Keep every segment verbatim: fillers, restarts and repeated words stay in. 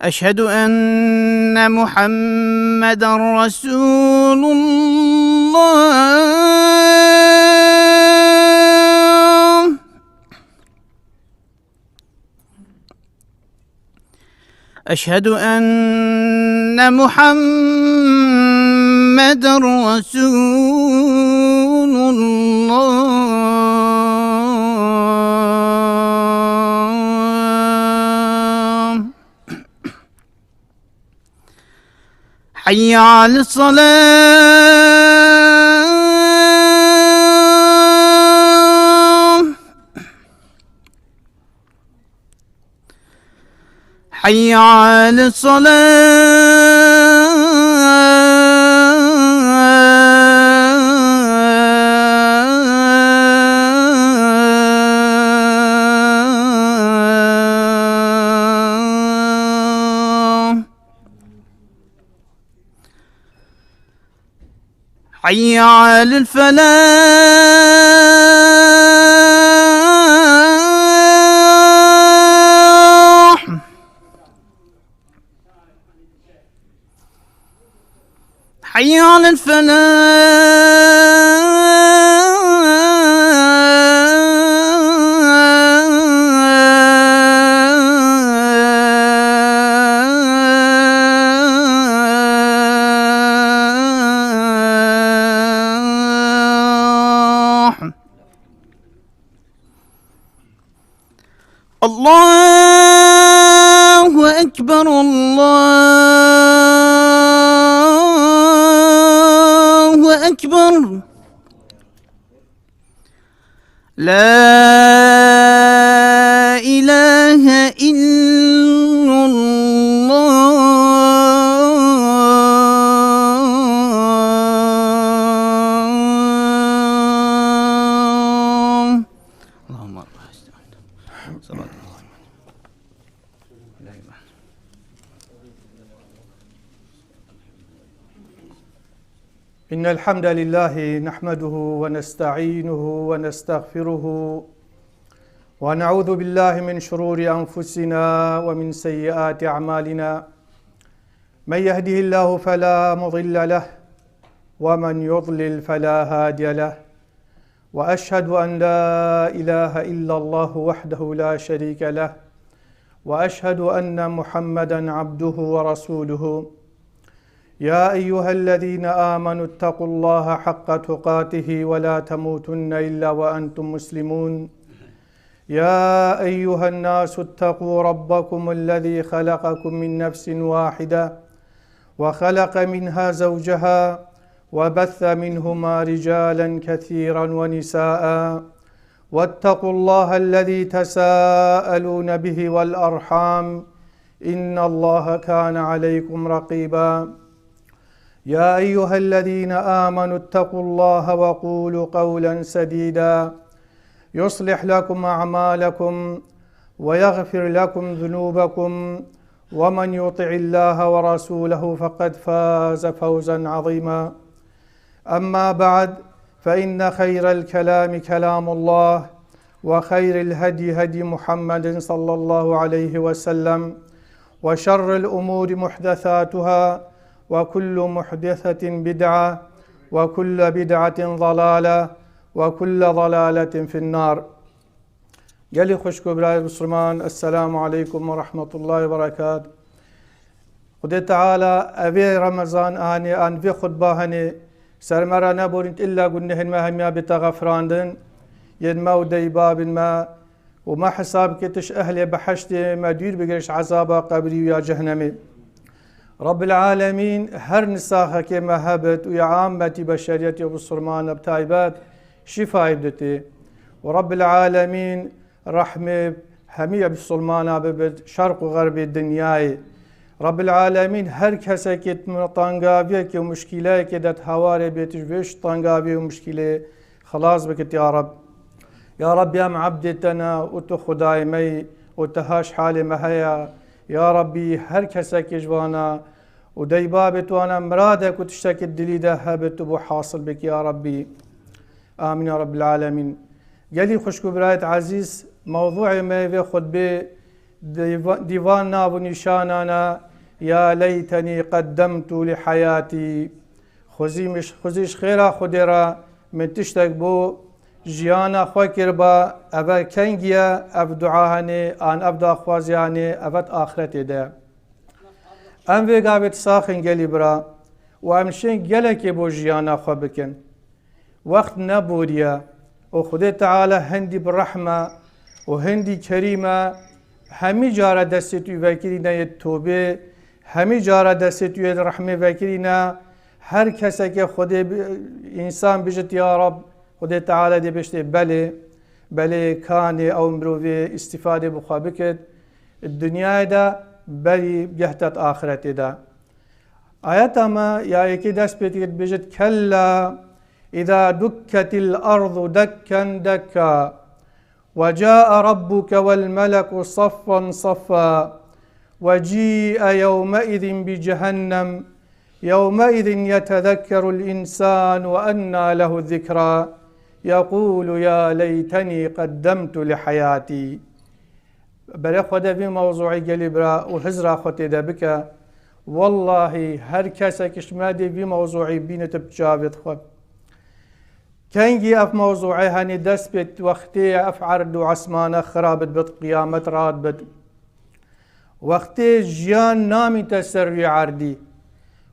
أشهد أن محمدا رسول الله. أشهد أن محمدا رسول الله. حي على الصلاة. حي على الصلاة. حي على الفلاح. حي على الفلاح. الله أكبر، الله أكبر. لا إله إلا الله. اللهم رب هذه الدعوة. صلاة الله. إن الحمد لله نحمده ونستعينه ونستغفره، ونعوذ بالله من شرور أنفسنا ومن سيئات أعمالنا. من يهده الله فلا مضل له، ومن يضلل فلا هادي له. وأشهد أن لا إله إلا الله وحده لا شريك له، وأشهد أن محمدا عبده ورسوله. يا أيها الذين آمنوا اتقوا الله حق تقاته ولا تموتن إلا وأنتم مسلمون. يا أيها الناس اتقوا ربكم الذي خلقكم من نفس واحدة وخلق منها زوجها وبث منهما رجالا كثيرا ونساء، واتقوا الله الذي تساءلون به والأرحام، إن الله كان عليكم رقيبا. يا أيها الذين آمنوا اتقوا الله وقولوا قولا سديدا، يصلح لكم أعمالكم ويغفر لكم ذنوبكم، ومن يطع الله ورسوله فقد فاز فوزا عظيما. أما بعد، فإن خير الكلام كلام الله، وخير الهدي هدي محمد صلى الله عليه وسلم، وشر الأمور محدثاتها، وكل محدثة بدعة، وكل بدعة ضلالة، وكل ضلالة في النار. Gelî xwişk û birayê Bisilman, Esselamu Aleykum ve Rahmetullahi ve Berekat. Xwedê Teala evê Remezan anê an vê xutba henê ser me re neborînt, illa gunehên me hemiya bête xefirandin, yên me û deybabên me, û me hesab ketiş ehlê behiştê, me dûr bigiriş ezaba qebrî û ya cehnemê. Rabbil Alemîn her nisaxekê me hebit û ya ammetî beşeriyetê û bisilmana bi taybet şîfayê biditê. Û Rabbil Alemîn rehmê hemî ya bisilmana bibit şerq û xerbê dinyayê. Rabbil Alemîn her kesekê di tangaviyekê û muşkîleyekê de di hewarê bêt ji vê tangaviyê û muşkîlê xilas bikit ya Reb. Ya Rabbî, em ebdê te ne û tu Xwedayê me yî û teha ji halê me heye. Ya Rabbî, her kesekê ji vana û deybabê tu wana miradek û tiştekê di dilî de hebit û bo hasil bikî ya Rabbî. Amîn ya Rabbil Alemîn. Gelî xwişk û birayet ezîz, mewzûê me vê xutbê Dîva-, dîvan nav û nîşanana ya leytenî qeddemtu li heyatî. Xwezî min, xwezî ji xêra Xwedê re min tiştek bo jiyana xwe kiriba, eve kengî ye, ev dua henê, an ev daxwaziya henê, evet axretê de. Em vê gavê saxin gelî bira û em şên gelekê bo jiyana xwe bikin. Wext neboriye û Xwedê Teala hindî bi rehm e û hindî kerîm e, hemî cara destê tu vekirîne yê tobê, hemî cara destê tu yê rehmê vekirîne. Her kesekê Xwedê bi-, însan bijit, ya Rab, Xwedê Teala dê biştê belê, belê kanê ew mirovê îstîfadê bi xwe bikit. Dinyayê de berî gehtet axiretê de. Ayeta me ya yekê dest pê dikir, dibêjit, "Kella, îza dukketil ardu dekken dekka, ve caa rabbuke vel meleku saffen saffa, ve cîe yewmeizin bi cehennem, yewmeizin yetezekkerul insan ve enna lehu zikra, yekulu ya leyteni qeddemtu li heyatî." Berê xwe de vî mewzûî gelî bira û hizra xwe tê de bike. Wellahî her kesek ji me dê vî mewzûî bînit bi çavêt xwe. Kengî ev mewzûî henî dest pêt wextê ev erd û esmane xira bit, bit, qiyamet rat bit. Wextê jiyan namîte ser wî erdî.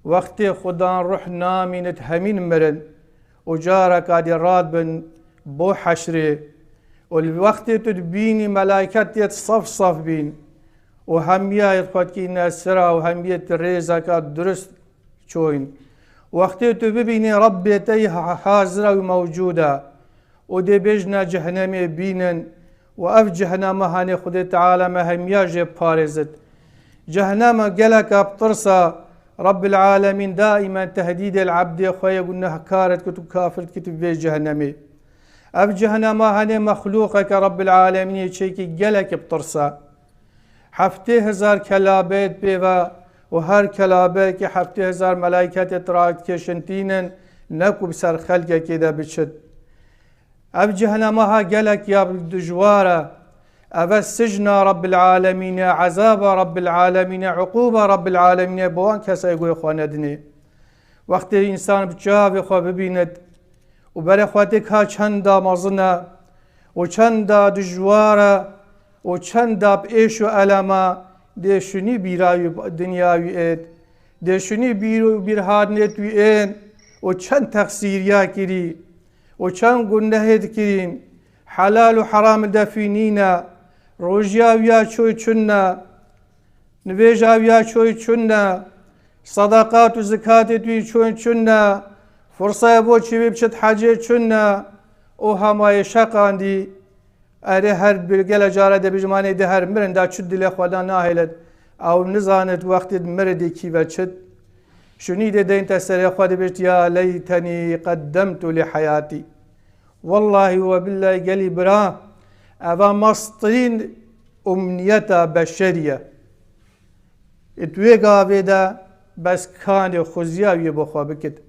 Wextê xudan ruh namînit hemîn mirin. Û careka dî radbin bo heşrê. Û li wextê tu dibînî melayket yêt saf saf bîn. Û hemiya yêt xwe dikîne sira û hemiyê di rêzeka durist çoyn. Wextê tu bibînî Rebbê te yî ha-, hazir e û mewcûd e. Û dê bêjine cehenemê bînin. Û ev cehenema hanê Xwedê Teala me hemiya jê parêzit. Cehenema geleka bi tirsa, Rabbil Alemîn daîmen tehdîdê li ebdê xwe yê gunehkar dikit û kafir dikit bi vê cehenemê. Ev cehenema henê mexlûqeke Rabbil Alemînê çêkî gelekî bi tirsa. Heftê hezar kelabe yêt pê ve û her kelabeyekî heftê hezar melayketê tira dikêşin tînin, ne ku bi ser xelkekê de biçit. Ev cehenema ha gelek ya dijwar e. Ev e sicna Rabbil Alemîn e, ezaba Rabbil Alemîn e, uquba Rabbil Alemîn e, bo wan kesayê guhê xwe nedinê. Wextê însan bi çavê xwe bibînit û berê xwe tê ka çenda mezin e û çenda dijwar e û çenda bi êş û elem e, dê şunî bîra wî dinya wî êt. Dê şunî bîr û bîrhatinêt wî ên û çend texsîriya kirî. û çend gunehê dikirîn, helal û heram li defî nîne, rojiya wî ya çoy çunne, nivêja wî ya çoy çunne, sadaqat û zikatê wî çoy çunne, fursaya bo çêwî biçit hecê çunne, û hema yê şeqandî, erê her bir gele cara de bijmanê de her mirin da çi dilê xwe da nahêlet, ew nizanit wextê mirê dê kî ve çit. Şunî dê deyinte serê xwe dibêjt, "Ya leytenî qeddemtu li heyatî." Wellahî we billahî gelî bira, eva mastirîn umniyeta beşerî ye. Ê tu wê gavê de bes kanê xuziya wî bo xwe bikit.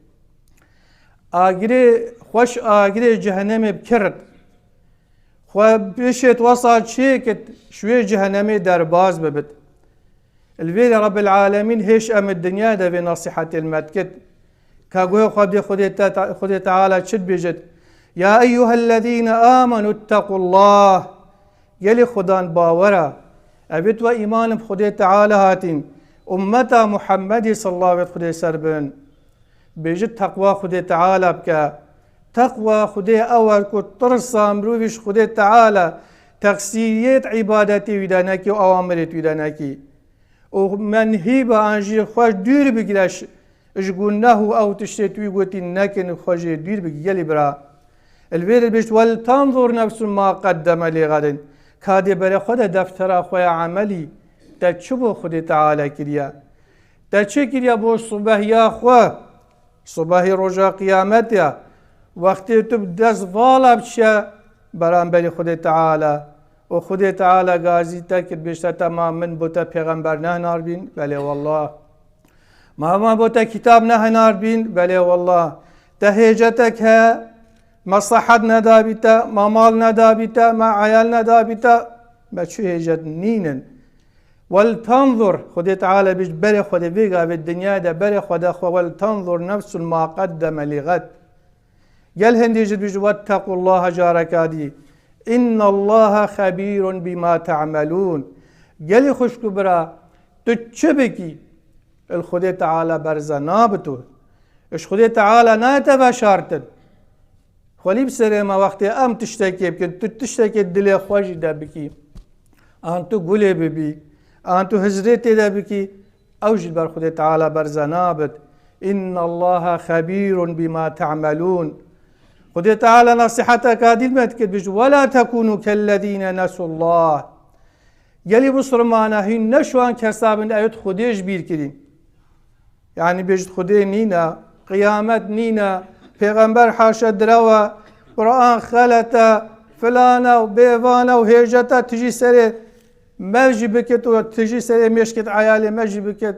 Agirê xweş agirê cehenemê bikirit. Xwe bişêt wesa çêkit, ji wê cehenemê derbaz bibit. Li vê de Rebbil Alemîn hêş em di dinya de vê nasîhetê li me dikit. Ka guhê xwe bidê Xwedê te-, Xwedê Teala çi dibêjit? Ya eyyuhellezîne amenu ttequllah. Gelî Xudan bawera. Evêt we îman bi Xwedê Teala hatîn. Ummeta Muhammedî sallallahu aleyhi ve sellem Xwedê ser bin. Bêjit teqwa Xwedê Teala bike. Teqwa Xwedê ew e ku tirsa mirovî ji Xwedê Teala, texsîriyêt îbadetê wî de nekî û awamirêt wî de nekî. Û menhî be an jî xwe dûr bigire ji, ji guneh û ew tiştê tu wî gotî nekin û xwe jê dûr bigî gelî bira. Li vê de bêjt, "Wel tanzur nefsun ma qeddeme lê xedin." Ka dê berê xwe de deftera xwe ya emelî te çi bo Xwedê Teala kiriye? Te çi kiriye bo sibehiya xwe? Sibehî roja qiyamet ya. Wextê tu bi dest vala biçiye beramberî Xwedê Teala û Xwedê Teala gazî te kir bêjte, "Temam, min bo te pêxember nehinar bîn?" Belê wallah. "Ma ma bo te kitab nehinar bîn?" Belê wallah. "Te hêcetek he? Ma sehet nedabî te, ma mal nedabî te, ma eyal nedabî te?" Me çi hêcet nînin. Wel tenzur, Xwedê Teala bêjt, berê Xwedê vê gavê dinyayê de, berê Xwedê xwe, wel tenzur nefsun ma qeddeme li xed. Gel hindî jî dibêjin, "Wettequllaha", careka dî, "Innallaha xebîrun bîma te'melûn." Gelî xwişk û bira, tu çi bikî, il Xwedê Teala berze nabi tu. Iş Xwedê Teala nayê te veşartin. Xwelî bi serê me wextê em tiştekê bikin, tu tiştekê dilê xwe jî de bikî. An tu gulê bibî, an tu hicrê tê de bikî, ew jî li ber Xwedê Teala berze nabit. Innallaha xebîrun bîma te'melûn. Xwedê Teala nesîheteka dî me dikir, bêjî, "Wela tekûnû kellezîne nesullah." Gelî Musulmana hîn ne ji wan kesa bin, ew Xwedê ji bîr kirîn. Yanî bêjit Xwedê nîne, qiyamet nîne, pêxember haşa direw e, Quran xelet e, filan e û bêvan e û hêjet e, tijî serê me jî bikit û tijî serê mêşkit eyalê me jî bikit.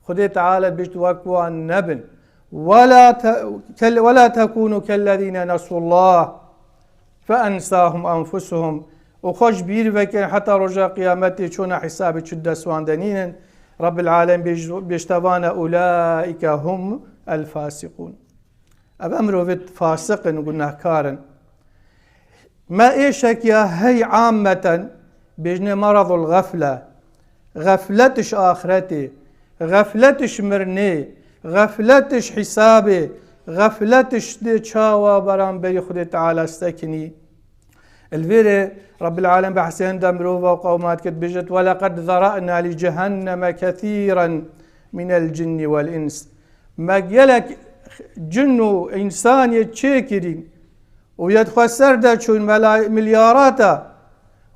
Xwedê Teala bêjit wek wan nebin. Wela te-, kel-, wela tekûnû kellezîne nesullah. Fe ensahum enfusuhum. Û xwe ji bîr vekin heta roja qiyametê, çûna hesabê çi dest wan de nînin. Rabbil alem bêj-, bêjte vane, ulaike hum el fasiqûn. Ev mirovê fasiq in, gunehkar in. Me êşek ya hey ammeten bêjne meradul gafle. Xeflet ji axretê, xeflet ji mirinê, xeflet ji hîsabê, xeflet ji dê çawa beramberî Xwedê Teala sekinî. Li vê rê Rabbil Alem behsê hinde mirova û qewma dikit, bêjit, "Weleqed zera'na li cehenneme kethîren minel cinni wel ins." Me gelek cin û însanê çêkirîn. Û yê di xwe ser de çûn mela-, milyarata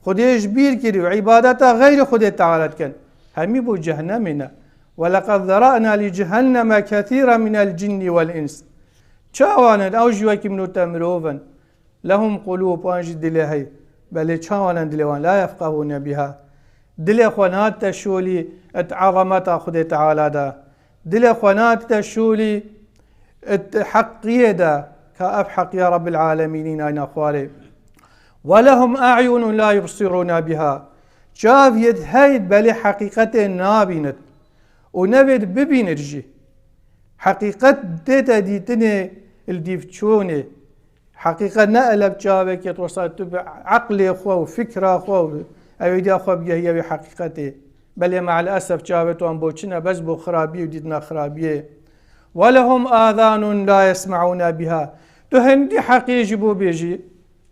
Xwedê ji bîr kirî û îbadeta xeyrî Xwedê Teala dikin. Hemî bo cehennemê ne. "Weleqed zera'na li cehenneme kethîren minel cinni wel ins." Çawa ne? Ew jî wekî min û te mirov in. Lehum qulûb, wan jî dilê heye. Belê çawa ne dilê wan? La yefqehûne biha. Dilê xwe nadite şolî it ezameta Xwedê Teala de. Dilê xwe nadite şolî it heqiyê de, ka ev heqiya Rabbil Alemînî nayna xwarê. "Ve lehum a'yunun la yubsiruna biha." Çav yê hey belê heqîqetê nabînit. Û nevêt bibînit jî. Heqîqet tête dîtinê li dîv çûnê. Heqîqet ne ele bi çavekê, wisa tu bi eqlê xwe û fikra xwe û ewêdiya xwe bigehiyê wê heqîqetê. Belê me'lesef çavê wan boçin e, bes bo xirabiyê û dîtina xirabiyê. "Ve lehum azanun la yesme'ûne biha." Tu hindî heqê jî bo bêjî,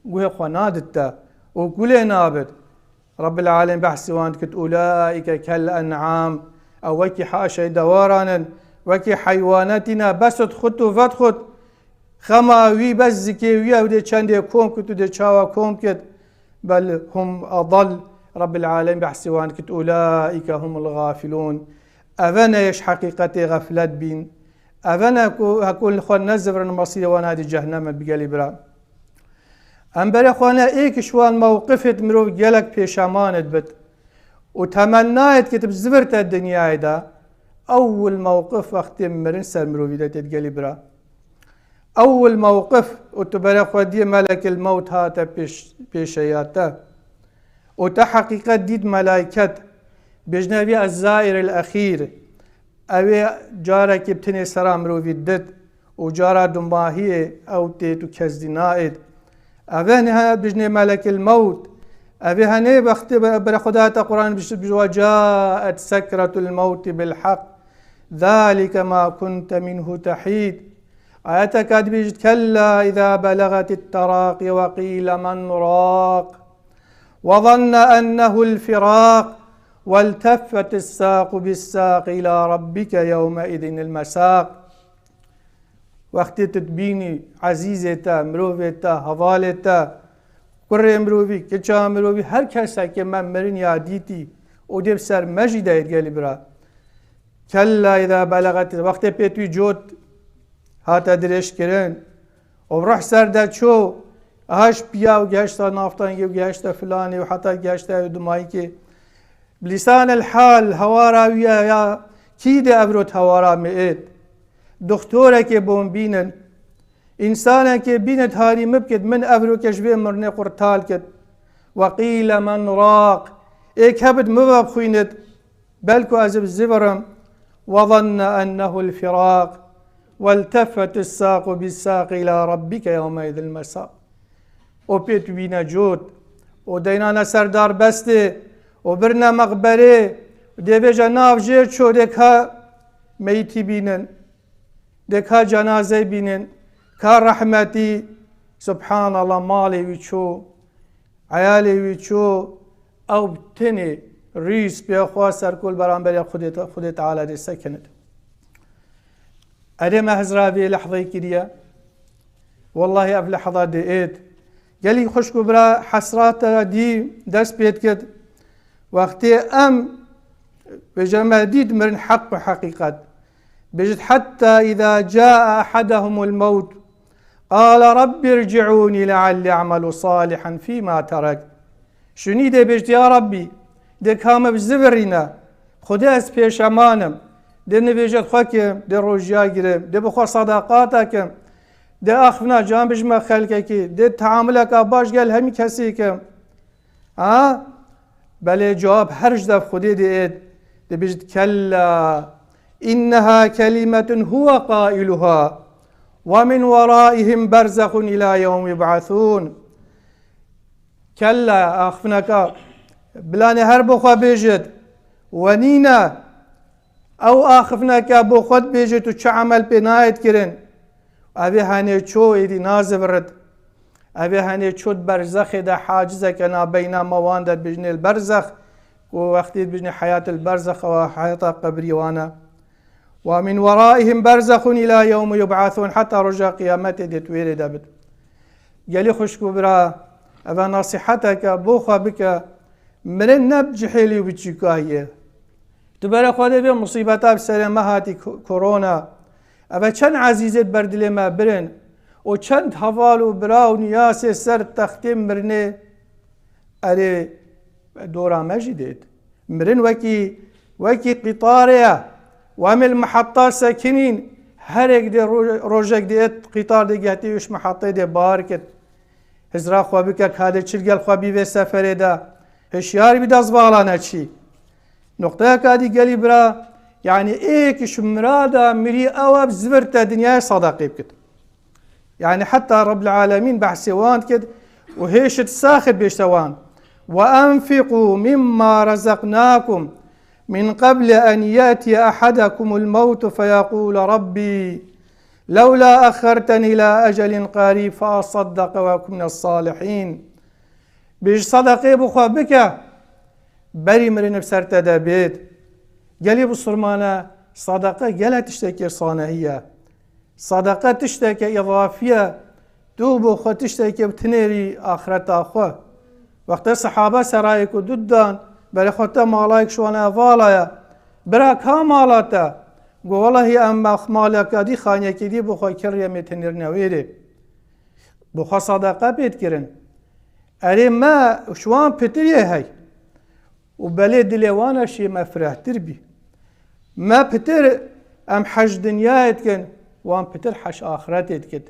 guhê xwe nadit te û gulê nabit. Rabbil Alem behsî wan dikit, "Ulaîke kel en'am." Ew wekî haşey dewaran in, wekî heywanetî ne, bes dixwit û vedixwit. Xema wî bes zikê wî ew dê çendê kom kit û dê çawa kom kit. Bel hum adal. Rabbil Alem behsî wan dikit, "Ulaîke humul gafilûn." Eve ne yê ji heqîqetê xeflet bîn. Eve ne ku hekû li xwe nezivirin, mesîrê wan hadî cehennem e, bi gelî bira. Em berê xwe ne êk ji wan mewqifêt mirov gelek pêşeman dibit û temennayêt ke tu bi zivirte dinyayê de, ewil mewqif wextê mirin ser mirovî de têt gelî bira. Ewil mewqif û tu berê xwe diyê melekil mewt hate pêş-, pêşeya te. Û te heqîqet dît melayket, bêjne vî ez zairil exîr. Ew ê carekê bi tinê sera mirovî dit û cara dumahiyê ew têt û kes dî naêt. Ev ê niha bijnê melekil mewt. Ev ê henê wextê be-, bere Xwedaya te Quran biş-, bijwa caet sekretul mewti bil heq. Zalike ma kunte minhu tehîd. Ayeteka dibêjit, "Kella iza belegatit teraqi ve qîle men raq." وظن أنه الفراق والتفت الساق بالساق إلى ربك يومئذ المساق. Wextê tu dibînî ezîzê te, mirovê te, hevalê te, kurê mirovî, kiça mirovî, her kesekê me mirin ya dîtî û dê bi ser me jî deyêt gelî bira. Kella îza belegat, wextê pê tu cot hate dirêjkirin, û ruh ser de çû, aha ji piya û gehişta naftengê û gehişte filanê û heta gehişte ew dimayîkê. Bi lîsanil hal hewara wî ye ya kî dê ev rot hewara me êt? Doxtorekê bon bînin. Însanekê bînit harî min bikit, min ev roke ji vê mirinê qurtal kit. Ve qîle men raq. Ê kebit min ve bixwînit, belku ez bi zivirim. وظن أنه الفراق والتفت الساق بالساق إلى ربك يومئذ المساق. O pê tu bîne cot, o deynane ser darbestê, o birine meqberê, dê bêje nav jê ço, dê ka meytî bînin, dê ka cenazey bînin, ka rehmetî, subhanallah, malê wî ço, eyalê wî ço, ew tenê rîs pê xwe serkol beramberê Xwedê, Xwedê Teala dê sekinit. Erê me hizra vê lehzeyê kiriye. Wellahî ev lehza diêt. Gelî xwişk û bira hesrata dî dest pê dikit. Wextê em bêje me dît mirin heq û heqîqet. Bêjit, حتى إذا جاء أحدهم الموت قال رب ارجعون لعلي أعمل صالحا فيما تركت. Şunî dê bêjit, ya Rabbî, dê ka min bizivirîne, Xwedê ez pêşeman im, dê nivêjê xwe kim, dê rojiya girim, dê bi xwe sadaqata kim, dê axifina can bijime xelkekî, dê teamuleka baş gel hemî kesî kim. Ha? Belê cewab her ji dev Xwedê dê êt, dê bêjit, كلا إنها كلمة هو قائلها ومن ورائهم برزخ إلى يوم يبعثون. Kella, axifineka, bilanê her bo xwe bêjit, we nîne, ew axifineke bo xwe dibêjit û çi emel pê nayêt kirin, evê henê ço êdî nazivirit. Evê henê ço di berzexê de hacizeke nabeyna me wan de dibêjinê li berzex, ku wextê dibêjinê heyat il berzex ewa heyata qebrî wan e. ومن ورائهم برزخ إلى يوم يبعثون, heta roja qiyametê dê tu wêrê de bit. Gelî xwişk û bira, eve nasîheteke bo xwe bike, mirin ne bi cihêlî û bi çîkahiyê. Tu berê xwe dê vê musîbeta bi serê me hatî ko-, korona. Eve çend ezîzê di ber dilê me birin û çend heval û bira û niyasê ser textê mirinê. Erê, dora me jî dêt. Mirin wekî, wekî qîtarê ye. Û em ê li miheta sekinîn, herek dê ro-, rojek dê qîtar dê gehtê û ji mihetê dê bar kit. Hizra xwe bike, ka dê çi li gel xwe bî vê seferê de. Hişyar bî dezvala neçî. Noqteyeka dî gelî bira, yanî êk ji mirada mirî ew e bi zivir te dinyayê sadeqê bikit. Yanî heta Rabbil Alemîn behsê wan dikit û hêşit saxit bêjte wan. وأنفقوا مما رزقناكم من قبل أن يأتي أحدكم الموت فيقول رب لولا أخرتني إلى أجل قريب فأصدق وأكن من الصالحين. Bêj, sedeqê bi xwe bike, berî mirin bi ser te de bêt. Gelî bisurmane, sedeqe gele tiştekî sanehî ye. Sedeqe tişteke îzafî ye. Tu bo xwe tiştekê bi tinêrî axireta xwe. Wextê sehaba serayê ku dud dan, berê xwe te malayek şiwana vala ye. Bira ka mala te? Got, welehî em maleka dî, xaniyekê dî bo xwe kirî, em ê tinêrine wêrê. Bo xwe sedeqe pê dikirin. Erê me ji wan pitir yê hey. Û belê dilê wan e şê me firehtir bî. Me pitir em hej dinyayê dikin, wan pitir hej axiretê dikit.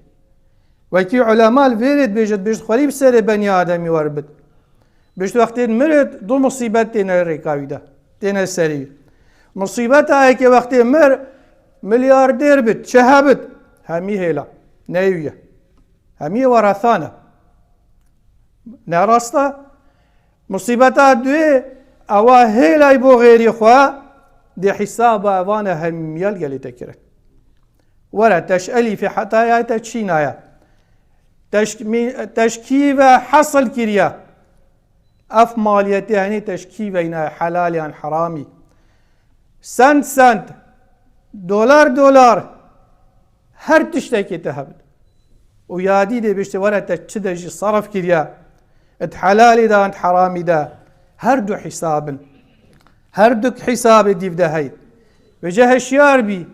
Wekî ulema li vêrê dibêjit, dibêjit xwerî bi serê benî ademî werbit. Bêjit wextê mirit du musîbet têne rêka wî de, têne serî wî. Musîbeta yekê wextê mir milyardêr bit, çi hebit, hemî hêla, ne wî ye. Hemî werethan e. Ne rast e? Musîbeta duyê, ewa hêlay bo xêrî xwe, dê hîsaba evan e hemî li gelê te kirin. Were, te ji elîfê heta yayê te çîna ye. Te ji mî-, te ji kî ve hesil kiriye? Ev maliyetê henê te ji kî ve înaye, helal yan heramî? Sent sent, dolar dolar, her tiştekê te hebit. Û yadî dê bêjte, were te çi de jî serf kiriye, di helalî de an di heramî de, her du hîsab in. Her du hîsabê dîv de hey. Vêce hişyar bî.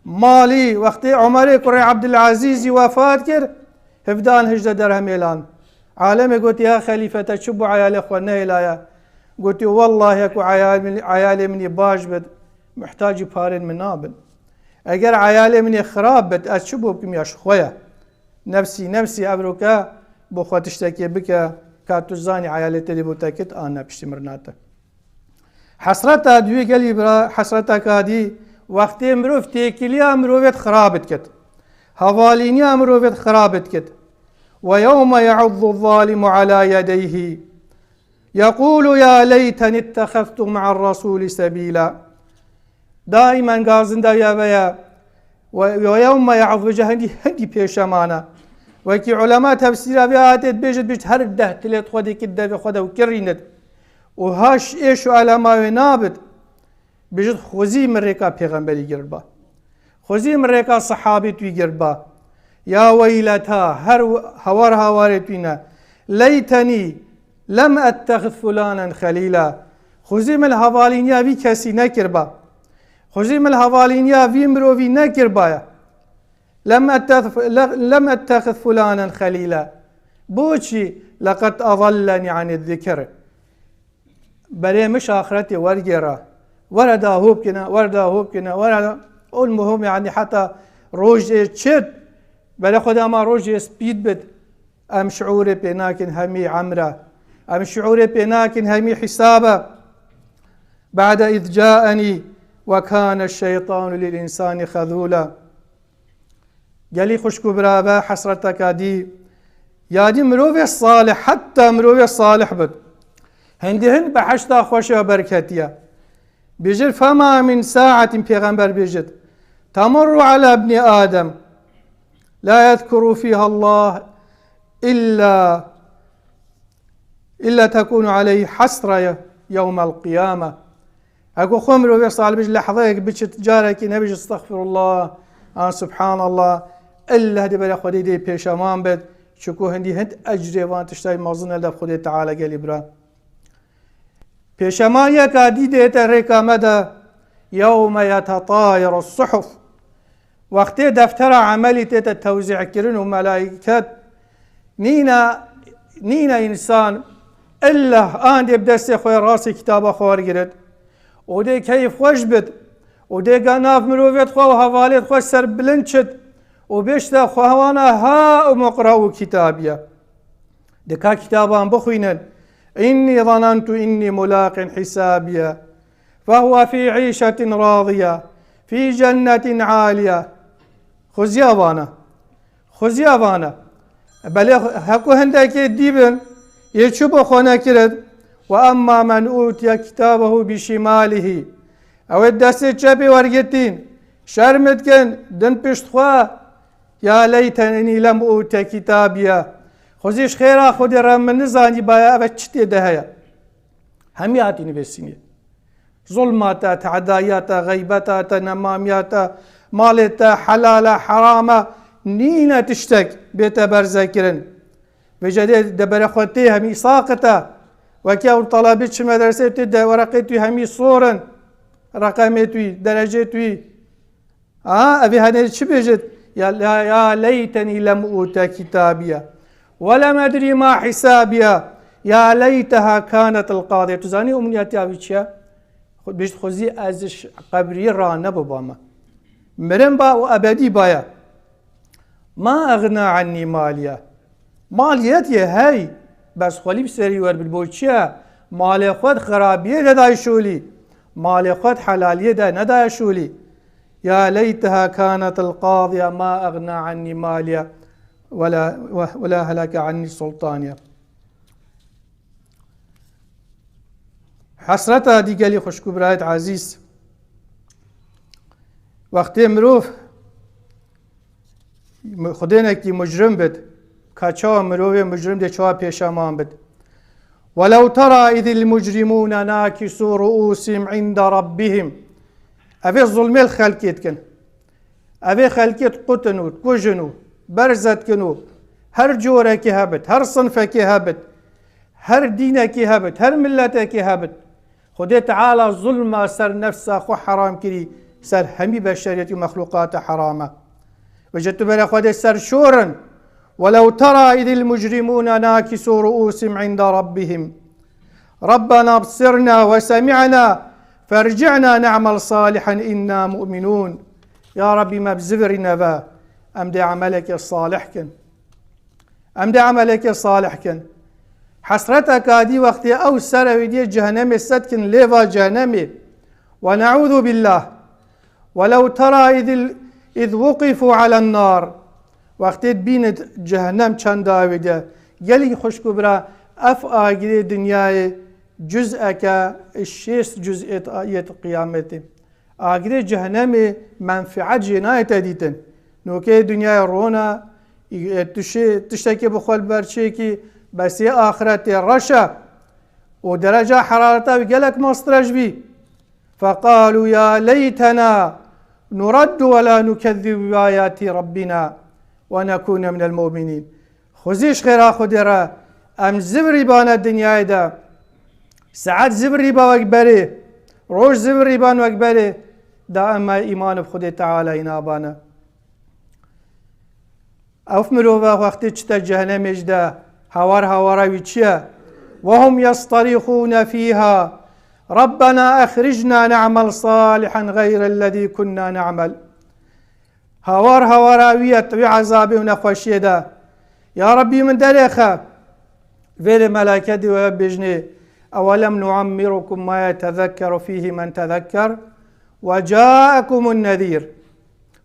Malî, wextê Omerê kurê Ebdulezîzî wefat kir, hevdeh an hejde derhemê lan. Alemê gotî, ya xelîfe, te çi bo eyalê xwe nehêlaye? Gotî, wellahî ku eyal min, eyalê min ê baş bit, muhtacî parên min nabin. Eger eyalê min ê xirab bit, ez çi bo bikim, ya ji xwe ye. Nefsî, nefsî, evroke bo xwe tiştekê bike, ka tu zanî eyalê te dê bo te kit an ne piştî mirina te. Hesreta duyê gelî bira, hesreteka dî, wextê mirov têkiliya mirovêt xirab dikit. Hevalîniya mirovêt xirab dikit. Ve yewme ye'uddu zalimu ala yedeyhi. Yequlu ya leyteni ittexeztu ma'ar rasuli sebîla. Daîmen gazinda ya ve ya. Ve, ve yewme ye'uddu, hindî, hindî pêşemana. Wekî ulema tefsîra vê ayetê dibêjit, bêjit her deh tilêt xwe dikit devê xwe de û kirînit. Û haş êş û elema wê nabit. Bêjit xwezî min rêka pêxemberî girba. Xwezî min rêka sehabî tûî girba. Ya weyleta, her hawar hawarê tûî ne. Leytenî lem ettexiz fulanen xelîla. Xwezî min hevalîniya vî kesî nekirba. Xwezî min hevalîniya vî mirovî nekirbaya. Lem ettex-, le-, lem ettexiz fulanen xelîla. Boçî? Leqed adalleni anî zikir. Berê min ji axretê wergêra. Were da hop kine, were da hop kine, were da. Ol muhim, yani heta rojê çit, berê xwe de ama rojê spît bit. Em şiûrê pê nakin hemî emra. Em şiûrê pê nakin hemî hîsaba. Ba'de iz caenî ve kâne şeytanu lil insani xezûla. Gelî xwişk û birave, hesreteka dî. Yadî mirovê salih, heta mirovê salih bit. Hindî hin behişta xweşa berketiye. Bêjir, fema min saatin, pêxember bêjit, temurru ala ibni Adem, la yezkuru fiha Allah illa, illa tekunu aleyhi hasra yewmel qiyame. Heko xwe mirovê salih bêjit, lehzeyek biçit, carekî nebêjit estexfirullah, an subhanallah, illa dê bere Xwedê dê pêşeman bit, çiku hindî hind ecrê van tiştay mezin el de Xwedê Teala gelî bira. Pêşemaniyeka dî dête rêka me de, yewme yetetayerus suhuf. Wextê deftera emelî tête tewzî'kirin û melaîket nîne, nîne însan illa an dê bi destê xwe rastê kitaba xwe wergirit û dê keyf xweş bit û dê ga nav mirovêt xwe û hevalêt xwe ser bilind çit û bêşte xwe hewana ha û muqra û kitabiye. Dika kitaban bixwînin. Înnî zanentu înnî mulaqin hîsabiye. Fehuve fî îşetin radiye. Fî cennetin aliye. Xuziya vana. Xuziya vana. Belê heku hindekê dî bin, yê çi bo xwe nekirin. Ve emma men utiye kitabehu bi şimalihi. Ew ê destê çepê wergirtîn. Şerm dikin, din pişt xwe. Ya leytenî lem ute kitabiye. Xwezî ji xêra Xwedê re min nizanî baya eve çi tê de heye. Hemî hatî nivîsînê. Zulma te, te'daya te, xeybeta te, nemamiya te, malê te, helal e, heram e, nîne tiştek bête berze kirin. Vêca dê de bere xwe tê hemî saqit e. Wekî ew talabî çi medresê tê de wereqê tû hemî sor in. Reqemê tû, derecê tû. A, evê hene çi bêjit? Ya, ya, ya leytenî lem ute kitabiye. Ve lem edrî ma hisabiye. Ya leyteha kanetil qadiye. Tu zanî umniyetiya wî çi ye? Xwe-, bêjit xwezî ez ji qebriyê ra nebibame. Mirim ba û ebedî baye. Ma eğna anni maliye. Maliyet ye hey, bes xwelî bi serî wer bil bo çi ye? Malê xwe di xirabiyê de dayê şolî. Malê xwe di helaliyê de nedayê şolî. Ya leyteha kanetil qadiye ma eğna anni maliye ve la, ve, ve la heleke anni sultaniye. Hesreta dî gelî xwişk û birayet ezîz. Wextê mirov Xwedênekî mujrim bit, ka çawa mirovê mujrim dê çawa pêşeman bit. Welew tera izil mujrimûne nakisû ruûsihim inde rabbihim. Evê zulmê li xelkê dikin. Evê xelkê dikutin û dikujin û berze dikin û her corekê hebit, her sinfekê hebit, her dînekê hebit, her miletekê hebit. Xwedê Teala zulma ser nefsa xwe heram kirî, ser hemî beşeriyet û mexlûqata heram e. Ve ji tu bere Xwedê ser şor in. Welew tera izil mujrimûne nakisû ruûsihim inde rabbihim. Rabbena bsirna ve semi'na ferci'na ne'mel salihen inna mu'minûn. Ya Rabbî, me bizivirîne ve, em dê emeleke salih kin. Em dê emeleke salih kin. Hesreteke dî wextê ew ser ew diyê cehenemê setkin lêva cehenemê. Ve ne'ûzu billah. Welew tera iz, iz wuqifû elen nar. Wextê dibînit cehennem çend dawî de. Gelî xwişk û bira, ev agirê dinyayê cuz'eke şêst cuz êt, yêt qiyametê. Agirê cehenemê menfiet jê nayête dîtin. Nokê dinyayê rona, e, tişê, tiştekê bi xwe li ber çêkî, besê axretê reş e. Û dereca herareta wî gelek mastrej bî. فقالوا يا ليتنا نرد ولا نكذب بآيات ربنا ونكون من المؤمنين. Xwezî ji xêra Xwedê re, em zivirî bane dinyayê de. Saet zivirî ba wek berê. Roj zivirî ban wek berê. Da em me îman bi Xwedê Teala îna bane. Ev mirova wextê çite cehenemê jî de hawar hawara wî çi ye? وهم يصطرخون فيها ربنا أخرجنا نعمل صالحا غير الذي كنا نعمل. Hawar hawara wî ye, wî ezabê û nexweşiyê de. Ya Rabbî min derêxe. Vêrê meleketê wê bêjnê, أولم نعمركم ما يتذكر فيه من تذكر وجاءكم النذير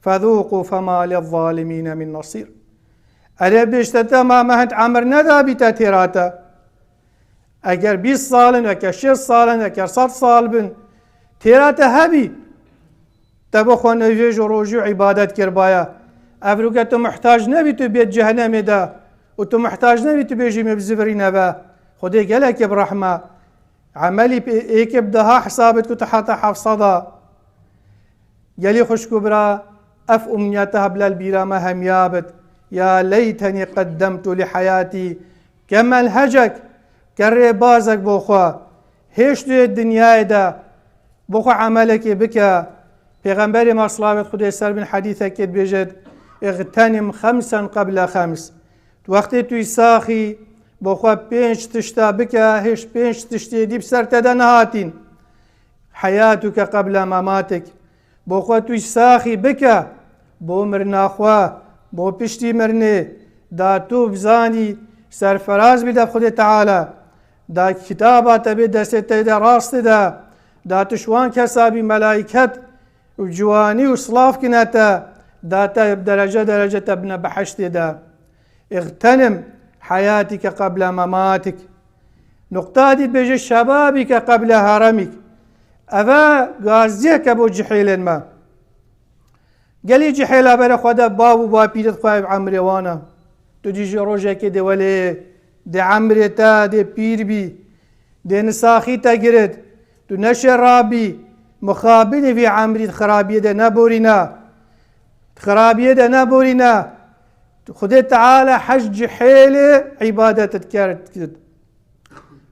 فذوقوا فما للظالمين من نصير. Erê bêjte te ma me hind emir nedabî te têra te. Eger bîst sal in, eger şêst sal in, eger sed sal bin, têra te hebî. Te bo xwe nivêj û rojî û îbadet kiribaya. Evroke tu muhtac nebî tu bêt cehenemê de û tu muhtac nebî tu bêjî min bi zivirî nebe. Xwedê gelekê bi rehme. Emelî pê êkê bi deha hesabet ku tu heta heft sed a. Gelî xwişk û bira, ev umniyeta hebla li bîra me hemiya bit. Ya leytenî qeddemtu li heyatî. Kemel hecek, ke rêbazek bo xwe. Hêşt wê dinyayê de bo xwe emelekê bike. Pêxemberê me, silavêt Xwedê ser bin, hedîsekê dibêjit, "Îxtenim xemsen qeble xems." Wextê tu yî saxî, bo xwe pênc tişta bike, hêşt pênc tiştê dî bi ser te de nehatîn. Heyatuke qeble mematik. Bo xwe tu yî saxî bike, bo mirina xwe, bo piştî mirinê, da tu bizanî serferaz bî de Xwedê Teala, da kitaba te bê destê te de rastê de, da tu ji wan kesa bî, melayket û ciwanî û silav kine te, da te derece derece te bine behiştê de. Îxtenim heyatîke qeble mematik. Nuqta dî dibêje şebabîke qeble heremîk. Eve gaziyeke bo cihêlên me. Gelî cihêla bere xwe de bav û bapîret xwe ev emrê wan e. Tu dî jî rojekê dê welê, dê emrê te dê pîr bî, dê nisaxî te girit. Tu neşê rabî, mixabinî vî emrî di xirabiyê de neborîne. Di xirabiyê de neborîne. Xwedê Teala hej cihêlê îbadet dikir.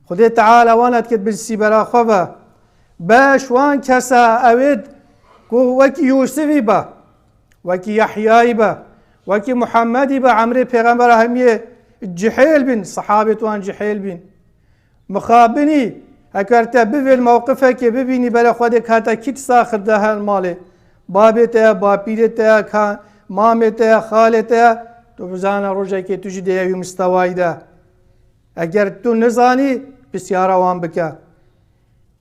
Xwedê Teala wan dikir bin sîbera xwe ve. Beş wan kesa ewêd ku wekî Yûsifî be, wekî Yehyayî be, wekî Muhemmedî be, emrê pêxembera hemiyê cihêl bin, sehabêt wan cihêl bin. Mixabinî, heker te bivêl mewqifekê bibînî, bere xwe dê kate kî saxir de her malê. Babê te ye, bapîrê te ye, ka-, mamê te ye, xalê te ye, tu bizane rojekê tu jî dê yewî mistewayî de. Eger tu nizanî, pisyara wan bike.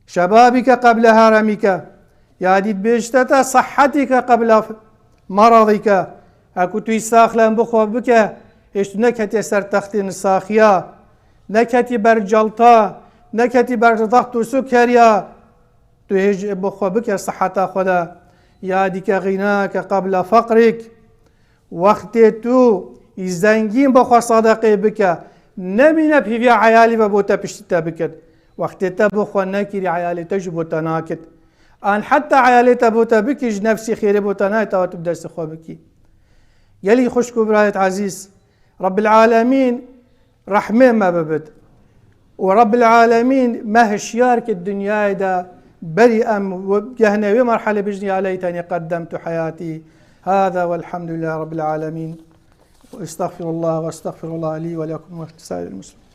Şebabîke qeble heremîke. Ya dî dibêjte te sehetîke qeble f-, meradîke. Heku tu yî saxlem bi xwe bike, hêj tu neketiye ser textê nisaxiya, neketî ber celta, neketî ber zext û sukeriya. Tu hêj bi xwe bike seheta xwe de. Ya dîke xînake qeble feqrîk. Wextê tu î zengîn bi xwe sedeqê bike, nemîne pêviya eyalî ve bo te piştî te bikit. Wextê te bi xwe nekirî, eyalê te jî bo te nakit. An heta eyalê te bo te bikî, ji nefsî xêrê bo te nayê, tawa tu bi destê xwe bikî. Gelî xwişk û birayêt ezîz, Rebbil Alemîn rehmê me bibit. Û Rebbil Alemîn me hişyar kir dinyayê de, berî em we-, gehne wê merhelê bijnî, ya leytenî qeddemtu heyatî. Hâzâ welhamdulillâhi Rebbil Alemîn. Ve estağfirullah ve estağfirullah li ve lekum ve lisairil muslimin.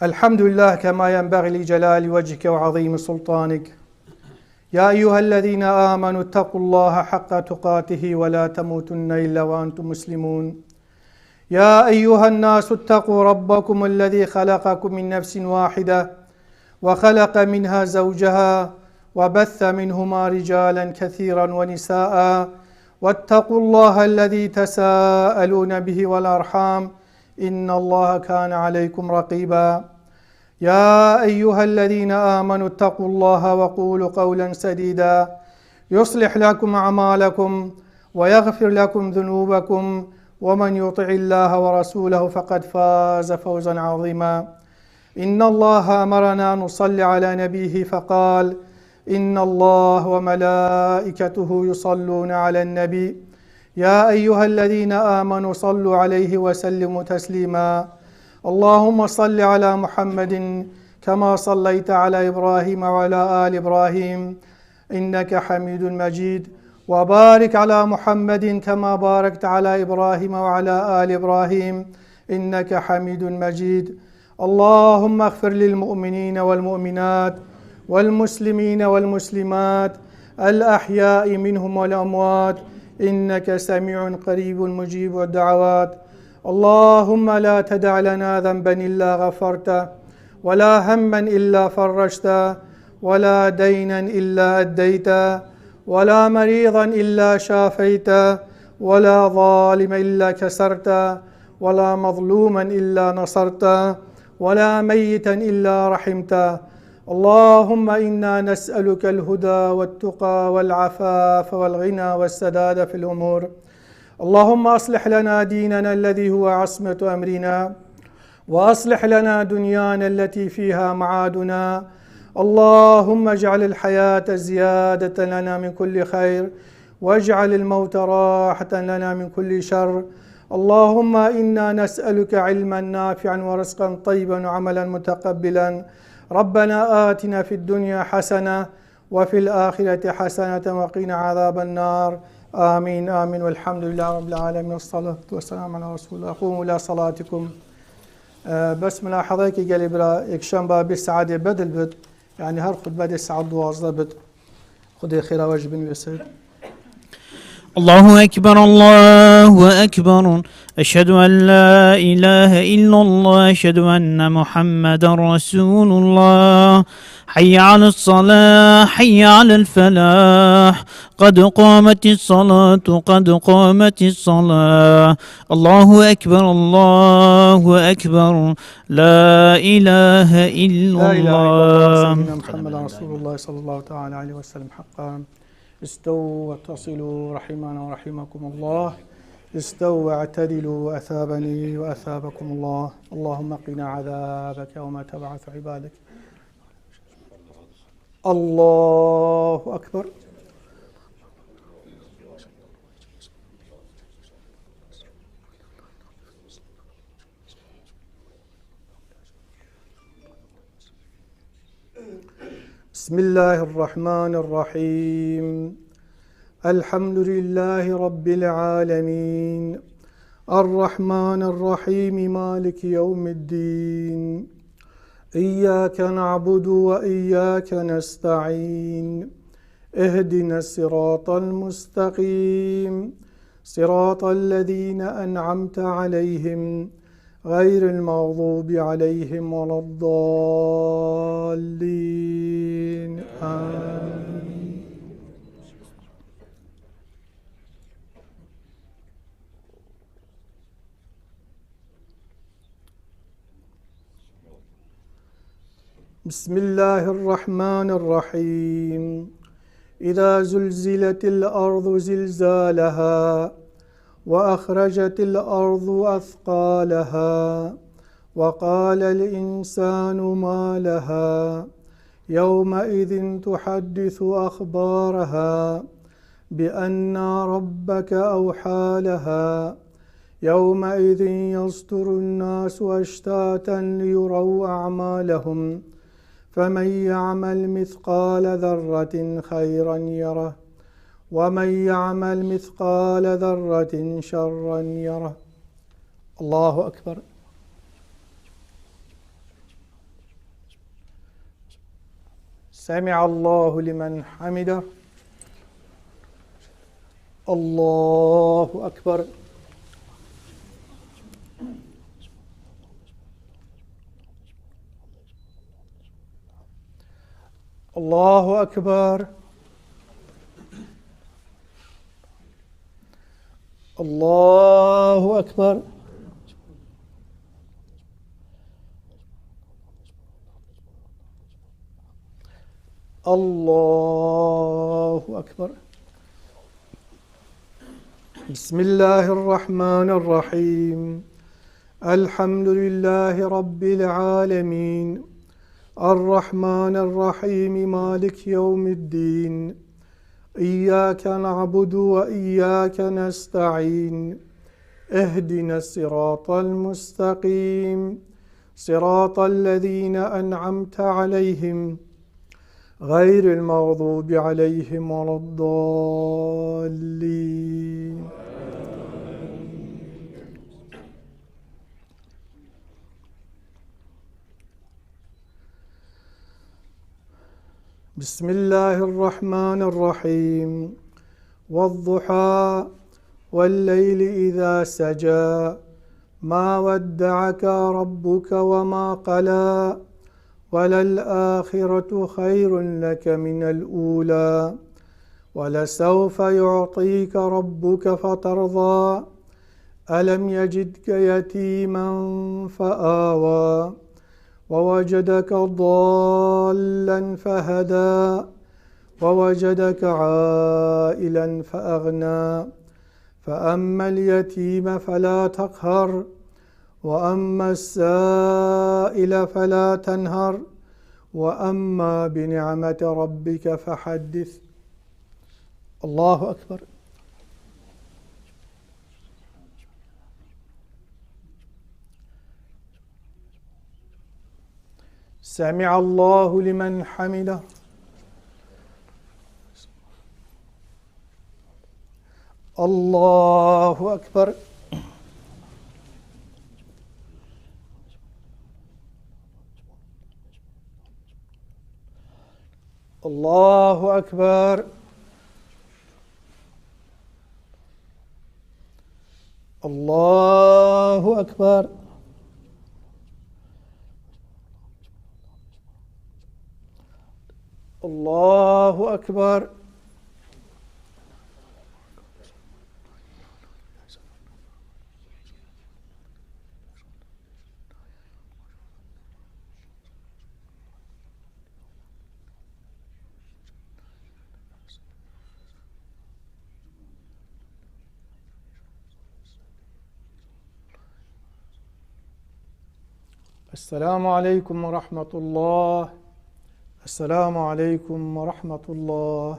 الحمد لله كما ينبغي لجلال وجهك وعظيم سلطانك. يا أيها الذين آمنوا اتقوا الله حق تقاته ولا تموتن إلا وأنتم مسلمون. يا أيها الناس اتقوا ربكم الذي خلقكم من نفس واحدة وخلق منها زوجها وبث منهما رجالا كثيرا ونساء واتقوا الله الذي تساءلون به والأرحام إن الله كان عليكم رقيبا. يا أيها الذين آمنوا اتقوا الله وقولوا قولا سديدا يصلح لكم أعمالكم ويغفر لكم ذنوبكم ومن يطع الله ورسوله فقد فاز فوزا عظيما. إن الله أمرنا أن نصلي على نبيه فقال: إن الله وملائكته يصلون على النبي يا أيها الذين آمنوا صلوا عليه وسلموا تسليما. اللهم صل على محمد كما صليت على إبراهيم وعلى آل إبراهيم إنك حميد مجيد، وبارك على محمد كما باركت على إبراهيم وعلى آل إبراهيم إنك حميد مجيد. اللهم اغفر للمؤمنين والمؤمنات والمسلمين والمسلمات الأحياء منهم والأموات إنك سميع قريب مجيب الدعوات. اللهم لا تدع لنا ذنبا إلا غفرته ولا هما إلا فرجته ولا دينا إلا أديته ولا مريضا إلا شافيته ولا ظالما إلا كسرته ولا مظلوما إلا نصرته ولا ميتا إلا رحمته. اللهم إنا نسألك الهدى والتقى والعفاف والغنى والسداد في الأمور. اللهم أصلح لنا ديننا الذي هو عصمة أمرنا، وأصلح لنا دنيانا التي فيها معادنا. اللهم اجعل الحياة زيادة لنا من كل خير، واجعل الموت راحة لنا من كل شر. اللهم إنا نسألك علما نافعا ورزقا طيبا وعملا متقبلا. ربنا آتنا في الدنيا حسنة وفي الآخرة حسنة وقنا عذاب النار. آمين، آمين. والحمد لله رب العالمين. والصلاة والسلام على رسول الله. قوموا إلى صلاتكم. Ee, bes mulahazayekî gelê bira, yekşemba bir saetê bedil bit. Yani her xutbe de saet duwazdeh bit. Xwedê xêra we ji bin wê ser. الله أكبر، الله أكبر. أشهد أن لا إله إلا الله، أشهد أن محمدا رسول الله. حي على الصلاة، حي على الفلاح، قد قامت الصلاة، قد قامت الصلاة. الله أكبر، الله أكبر. لا إله إلا لا إله إلا الله، الله. سيدنا محمد رسول الله صلى الله تعالى عليه وسلم حقا. استووا واتصلوا رحمنا ورحمكم الله. استووا واعتدلوا أثابني وأثابكم الله. اللهم قنا عذابك يوم تبعث عبادك. الله أكبر. بسم الله الرحمن الرحيم. الحمد لله رب العالمين. الرحمن الرحيم. مالك يوم الدين. إياك نعبد وإياك نستعين. اهدنا الصراط المستقيم. صراط الذين أنعمت عليهم غير المغضوب عليهم ولا الضالين. آمين. بسم الله الرحمن الرحيم. إذا زلزلت الأرض زلزالها وأخرجت الأرض أثقالها وقال الإنسان ما لها يومئذ تحدث أخبارها بأن ربك أوحى لها يومئذ يصدر الناس أشتاتا ليروا أعمالهم فمن يعمل مثقال ذرة خيرا يره ومن يعمل مثقال ذرة شرا يره. الله أكبر. سمع الله لمن حمده. الله أكبر. الله أكبر. الله أكبر. الله أكبر. بسم الله الرحمن الرحيم. الحمد لله رب العالمين. الرحمن الرحيم. مالك يوم الدين. إياك نعبد وإياك نستعين. اهدنا الصراط المستقيم. صراط الذين أنعمت عليهم غير المغضوب عليهم ولا الضالين. بسم الله الرحمن الرحيم. والضحى. والليل إذا سجى. ما ودعك ربك وما قلى. وللآخرة خير لك من الأولى. ولسوف يعطيك ربك فترضى. ألم يجدك يتيما فآوى. ووجدك ضالا فهدى. ووجدك عائلا فأغنى. فأما اليتيم فلا تقهر. وأما السائل فلا تنهر. وأما بنعمة ربك فحدث. الله أكبر. سمع الله لمن حمده. الله أكبر. الله أكبر. الله أكبر. الله أكبر. السلام عليكم ورحمة الله. السلام عليكم ورحمة الله.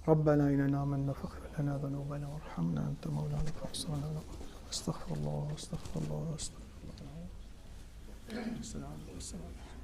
ربنا إننا آمنا فاغفر لنا ذنوبنا وارحمنا أنت مولانا فانصرنا على القوم الكافرين. أستغفر الله، أستغفر الله، أستغفر الله. السلام عليكم.